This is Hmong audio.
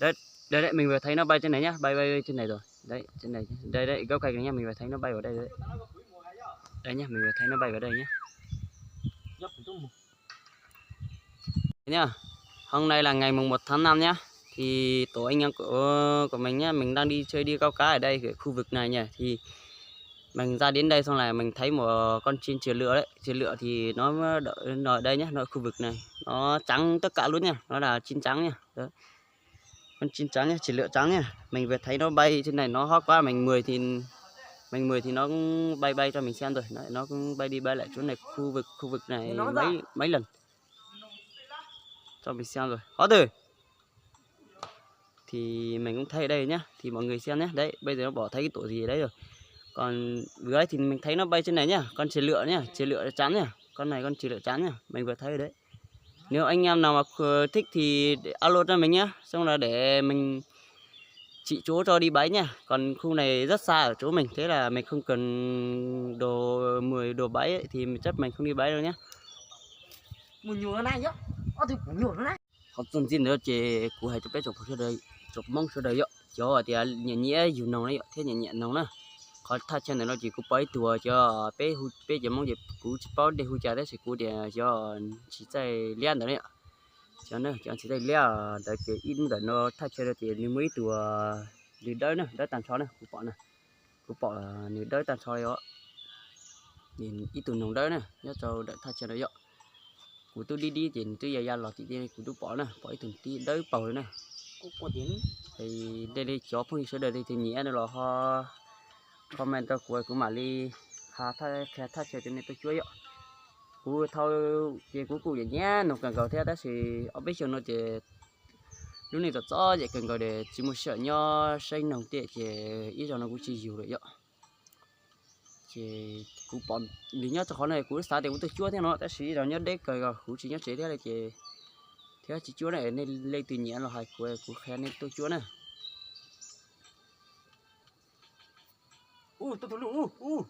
Đây, đây, mình vừa thấy nó bay trên này nhá, bay bay trên này rồi. Đấy, trên này. Đây, đây, gốc cây này nhá, mình vừa thấy nó bay vào đây rồi đấy. Đây nhá, mình vừa thấy nó bay vào đây nhá. Nhá, hôm nay là ngày mùng một tháng năm nhá. Thì tổ anh em của, của mình nhá, mình đang đi chơi đi câu cá ở đây, ở khu vực này nhá. Thì mình ra đến đây xong là mình thấy một con chim chìa lụa đấy. Chìa lụa thì nó ở đây nhá, nó ở khu vực này. Nó trắng tất cả luôn nhá, nó là chim trắng nhá. Đó. Con chim trắng nhá, chìa lụa trắng nhá. Mình vừa thấy nó bay trên này, nó hót quá, mình mười thì mình mười thì nó cũng bay bay cho mình xem rồi. Đấy, nó cũng bay đi bay lại chỗ này, khu vực khu vực này mấy mấy lần cho mình xem rồi. Có từ thì mình cũng thấy ở đây nhá, thì mọi người xem nhé. Đấy, bây giờ nó bỏ thấy cái tổ gì ở đấy rồi. Còn vừa ấy thì mình thấy nó bay trên này nhá, con chìa lụa nhá, chìa lụa trắng nhá. Con này con chìa lụa trắng nhá, mình vừa thấy ở đấy. Nếu anh em nào mà khờ-, thích thì để alo cho mình nhá, xong là để mình chỉ chỗ cho đi bái nhá. Còn khu này rất xa ở chỗ mình, thế là mình không cần đồ mười đồ bái ấy, thì mình chắc mình không đi bái đâu nhá. Mus nyuam na yom, ob tug pum nyuam na. Qhov txuas ntxiv ntawd ces kuv hais rau peb tsoom phooj sawv daws, tsoom Hmoob sawv daws yom, cov tias nyiam nyiam yug noog na yom thiab nyiam nyiam noog na, qhov thaj chaw ntawm no ces kuv pom ib tug cov peb hu peb cov Hmoob ces kuv tsis paub dej hu cas tab sis kuv tias cov txiv txaij liab ntawd na yom. Cov na cov txiv txaij liab ntawd ces ib hnub ntawm no thaj chaw no ces nws muaj ib tug, nws dawb na, dawb tag nrho na, kuv pom na, kuv pom nws dawb tag nrho os. Ib tug noog dawb na nyob rau ntawm thaj chaw no yom. Kuv twb dib dib ces nws twb ya ya los tim tej kuv twb pom na, pom ib tug tib dawb paug li na. Dej li cov phooj ywg sawv daws leej twg nyiam no los ho comment rau kuv, kuv mam li qhia thaj chaw rau nej tuaj cuab yom. Kuv thaum ces kuv kuj nyiam nyiam noog kawg nkaus thiab tab sis ob peb xyoos no ces lub neej txom txom nyem kawg nkaus ces tsis muaj sij hawm nyob saib noog tiag ces ib zaug no kuv tsis yug lawm yom. Ces kuv pom nws nyob rau qhov no kuv xav tias kuv tuaj cuab thiab no tab sis ib zaug nyob deb kawg nkaus kuv tsis nyob tsev thiab li ces thiab tsis cuab na, nej leej twg nyiam los hais kuv, kuv qhia nej tuaj cuab na. Ub, tuaj tus lub ub, ub.